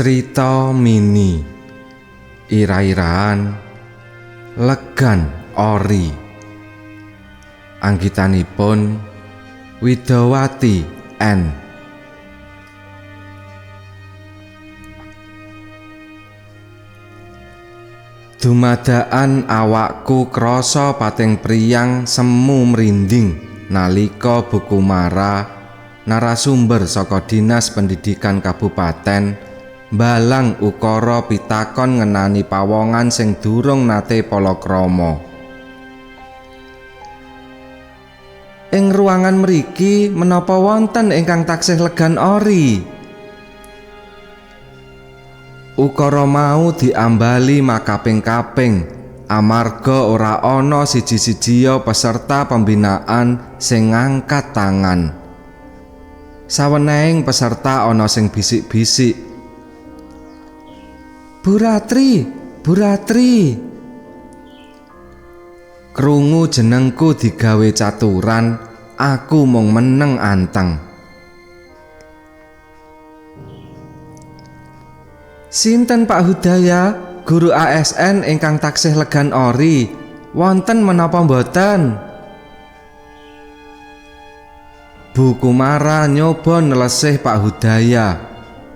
Crita mini ira-iraan legan ori. Anggitanipun Widawati N. Dumadaan awakku krasa pating priyang semu mrinding nalika Bu Kumara, narasumber saka Dinas Pendidikan Kabupaten, mbalang ukara pitakon ngenani pawongan sing durung nate palakrama. Ing ruangan mriki menapa wonten ingkang taksih legan ori? Ukara mau diambali makaping-kaping amarga ora ana siji-sijiya peserta pembinaan sing ngangkat tangan. Sawenehing peserta ana sing bisik-bisik. Bu Ratri, Bu Ratri. Krungu jenengku digawe caturan, aku mung meneng anteng. Sinten Pak Hudaya, guru ASN ingkang taksih legan ori, wonten menapa mboten? Bu Kumara nyoba nelesih Pak Hudaya,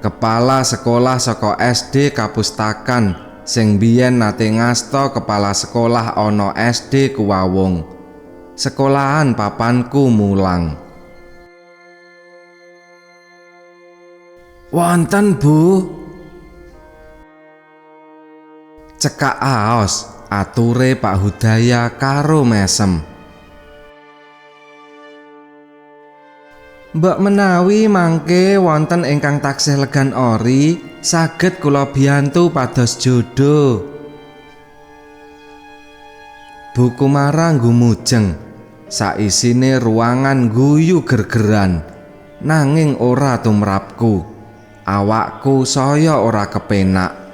kepala sekolah saka SD Kapustakan sing biyen nate ngasta kepala sekolah ana SD Kuwawung. Sekolahan papanku mulang. Wonten, Bu. Cekak aos ature Pak Hudaya karo mesem. Mbok menawi mangke wonten ingkang taksih legan ori, saged kula biyantu pados jodo. Bu Kumara nggumujeng, saisine ruangan guyu gergeran, nanging ora tumrapku. Awakku saya ora kepenak.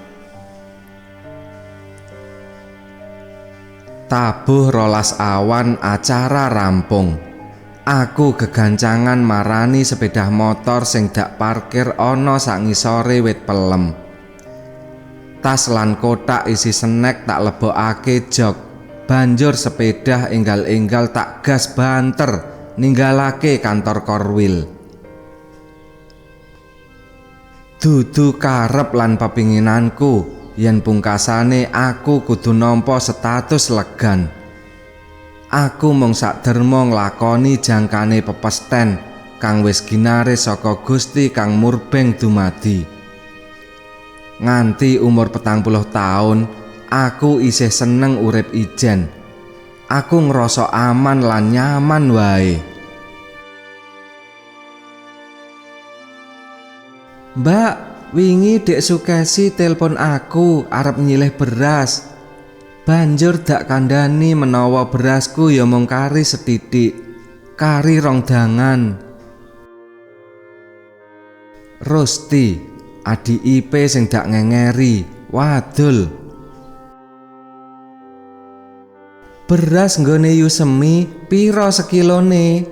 Tabuh 12 awan acara rampung. Aku gegancangan marani sepeda motor sing dak parkir ana sangisore wit pelem. Tas lan kotak isi snack tak lebokake jok. Banjur sepeda enggal-enggal tak gas banter ninggalake kantor Korwil. Dudu karep lan pepinginanku yen pungkasane aku kudu nampa status legan. Aku mung sakderma nglakoni jangkane pepesten kang wis ginaris saka Gusti kang murbeng dumadi. Nganti umur 40 taun, aku isih seneng urip ijen. Aku ngrasa aman lan nyaman wae. Mbak, wingi Dek Sukesi telpon aku arep nyilih beras. Banjur dak kandhani menawa berasku ya mung kari sethithik, kari rong dangan. Rosti, adi IP sing dak ngengeri, wadul. Beras nggone Yusemi pira sekilone?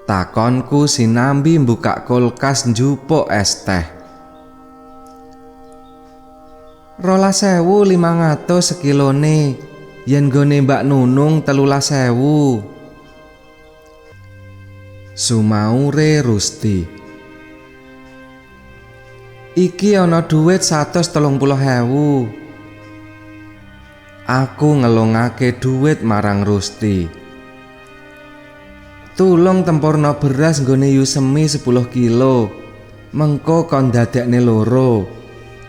Takonku sinambi mbukak kulkas njupuk es teh. 12.500 sekilone, yen nggone Mbak Nunung 13.000. Sumaure Rusti. Iki ana dhuwit 130.000. Aku ngelungake dhuwit marang Rusti. Tulung tempurna beras nggone Yusemi 10 kilo. Mengko kon dadekne loro.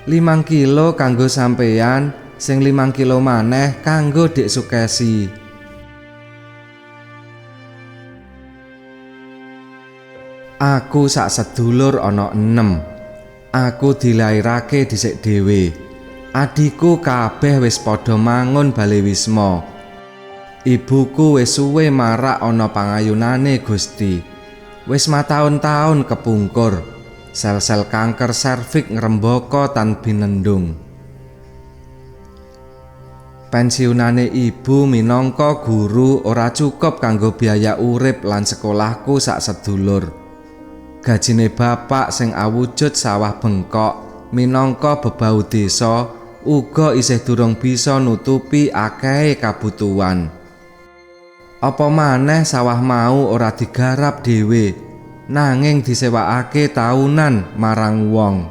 5 kilo kanggo sampeyan, sing 5 kilo maneh kanggo Dik Sukesi. Aku sak sedulur ana 6. Aku dilairake dhisik dhewe. Adhiku kabeh wis padha mangun bale wisma. Ibuku wis suwe marak ana pangayunane Gusti. Wis mataun-taun kepungkur. Sel-sel kanker serviks ngrembaka tan binendung. Pensiunane ibu minangka guru ora cukup kanggo biaya urip lan sekolahku sak sedulur. Gajine bapak sing awujud sawah bengkok minangka bebau desa uga isih durung bisa nutupi akehe kabutuhan. Apa maneh sawah mau ora digarap dhewe, nanging disewakake taunan marang wong.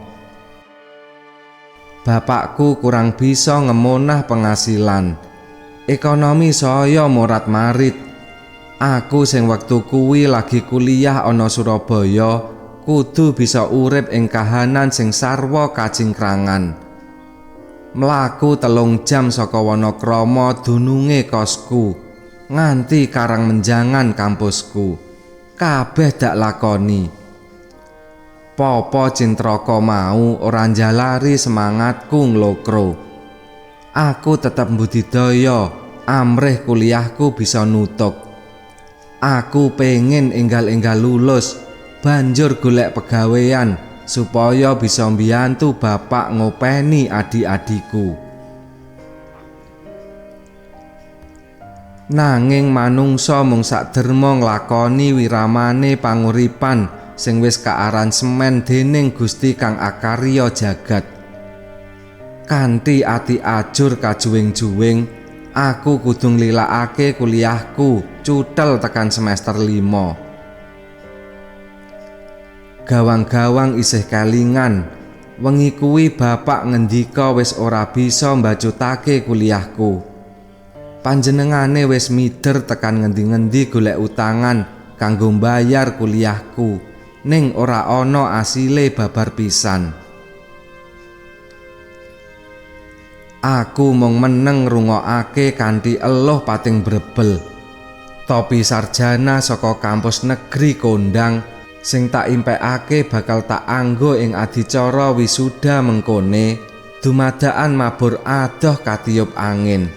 Bapakku kurang bisa ngemonah penghasilan. Ekonomi saya morat-marit. Aku sing wektu kuwi lagi kuliah ana Surabaya, kudu bisa urip ing kahanan sing sarwa kacingkrangan. Mlaku 3 jam saka Wonokromo dununge kosku, nganti Karangmenjangan kampusku. Kabeh dak lakoni. Popo cintraka mau ora njalari semangatku nglokro. Aku tetep mbudidaya amrih kuliahku bisa nutuk. Aku pengen enggal-enggal lulus, banjur golek pegawean supaya bisa mbiyantu bapak ngopeni adik-adikku. Nanging manungsa mung sakderma nglakoni wiramane panguripan sing wis kaaransemen dening Gusti kang akarya jagat. Kanthi ati ajur kajuwing-juwing, aku kudu nglilakake kuliahku cuthel tekan semester 5. Gawang-gawang isih kelingan, wengi kuwi bapak ngendika wis ora bisa mbacutake kuliahku. Panjenengane wis mider tekan ngendi-ngendi golek utangan kanggo mbayar kuliahku, ning ora ana asile babar pisan. Aku mung meneng ngrungokake kanthi eluh pating brebel. Topi sarjana saka kampus negeri kondang sing tak impekake bakal tak anggo ing adicara wisuda mengkone, dumadakan mabur adoh katiyup angin.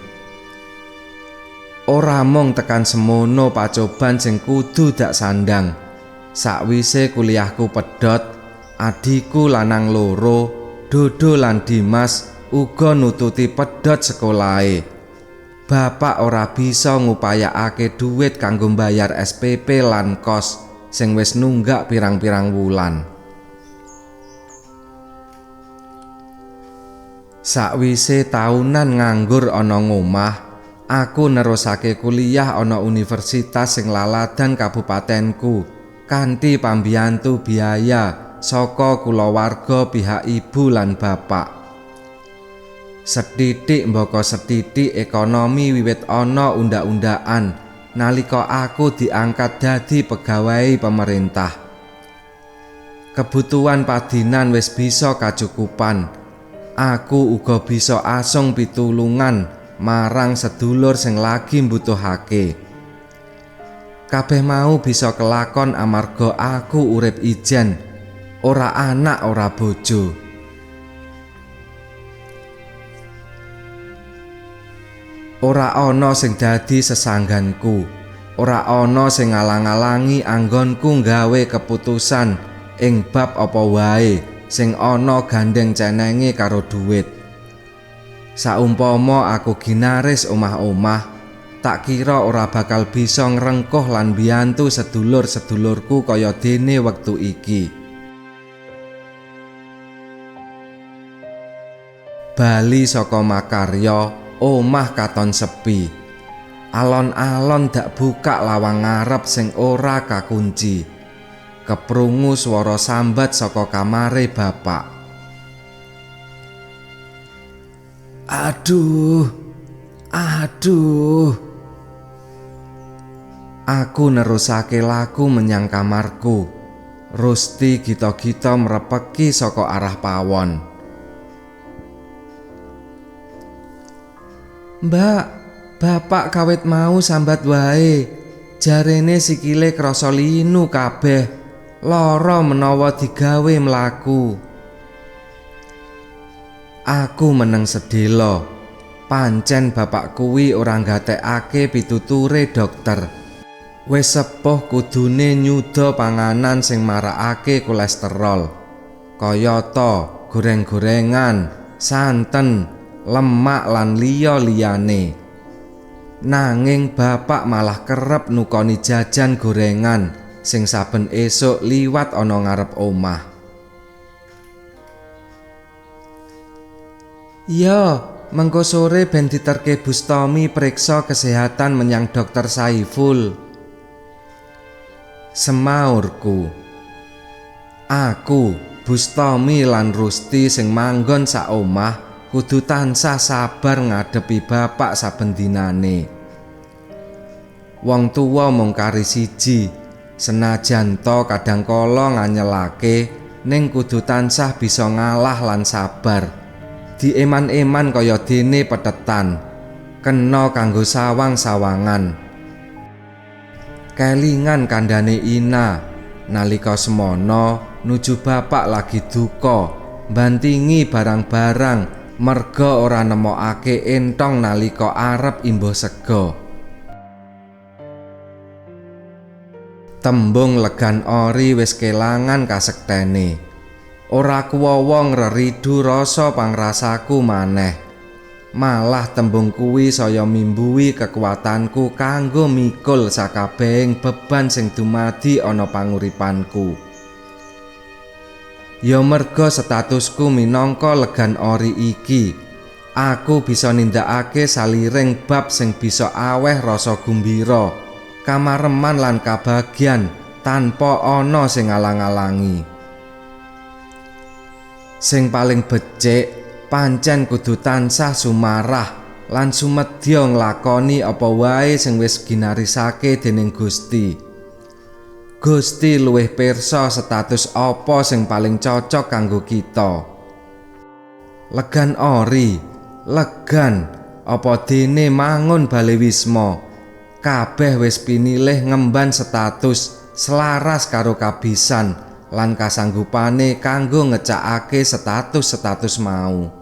Ora mung tekan semono pacoban sing kudu dak sandang. Sakwise kuliahku pedhot, adhiku lanang loro, Dodo lan Dimas uga nututi pedhot sekolahe. Bapak ora bisa ngupayakake dhuwit kanggo mbayar SPP lan kos sing wis nunggak pirang-pirang wulan. Sakwise taunan nganggur ana ngomah, aku nerusake kuliah ana universitas sing laladan kabupatenku kanthi pambiyantu biaya saka kulawarga pihak ibu lan bapak. Sethithik mbaka sethithik ekonomi wiwit ana undhak-undhakan nalika aku diangkat dadi pegawai pemerintah. Kebutuhan padinan wis bisa kacukupan. Aku uga bisa asung pitulungan marang sedulur sing lagi mbutuhake. Kabeh mau bisa kelakon amarga aku urip ijen, ora anak ora bojo. Ora ana sing dadi sesangganku, ora ana sing ngalang-alangi anggonku nggawe keputusan ing bab apa wae sing ana gandeng cenenge karo dhuwit. Saumpama aku ginaris omah-omah, tak kira ora bakal bisa ngrengkuh lan mbiyantu sedulur-sedulurku kaya dene wektu iki. Bali saka makarya, omah katon sepi. Alon-alon dak buka lawang ngarep sing ora kakunci. Keprungu swara sambat saka kamare bapak. Aduh, aduh. Aku nerusake laku menyang kamarku. Rusti gita-gita mrepeki saka arah pawon. Mbak, bapak kawit mau sambat wae. Jarene sikile krasa linu kabeh, lara menawa digawe mlaku. Aku meneng sedhela. Pancen bapak kuwi ora nggatekake pituture dokter. Wis sepuh kudune nyuda panganan sing marakake kolesterol. Kayata goreng-gorengan, santen, lemak lan liya-liyane. Nanging bapak malah kerep nukoni jajan gorengan sing saben esuk liwat ana ngarep omah. Iya, mengko sore ben diterke Bustomi periksa kesehatan menyang Dokter Saiful. Semaurku. Aku, Bustomi lan Rusti sing manggon sak omah kudu tansah sabar ngadepi bapak saben dinane. Wong tuwa mung kari siji, senajan to kadang kala nganyelake, ning kudu tansah bisa ngalah lan sabar. Dieman-eman kaya dene petetan, kena kanggo sawang-sawangan. Kelingan kandhane Ina nalika semono nuju bapak lagi duka, bantingi barang-barang merga ora nemokake entong nalika arep imbuh sega. Tembung legan ori wis kelangan kasektene. Ora kuwawa ngreridu rasa pangrasaku maneh. Malah tembung kuwi saya mimbuwi kekuatanku kanggo mikul sakabehing beban sing dumadi ana panguripanku. Ya merga statusku minangka legan ori iki, aku bisa nindakake saliring bab sing bisa aweh rasa gumbira, kamareman lan kabagyan tanpa ana sing ngalang-alangi. Sing paling becik pancen kudu tansah sumarah lan sumedya nglakoni apa wae sing wis ginarisake dening Gusti. Gusti luwih pirsa status apa sing paling cocok kanggo kita. Legan ori, legan apa dene mangun bale wisma. Kabeh wis pinilih ngemban status selaras karo kabisan lan kasanggupane kanggo ngecakake status-status mau.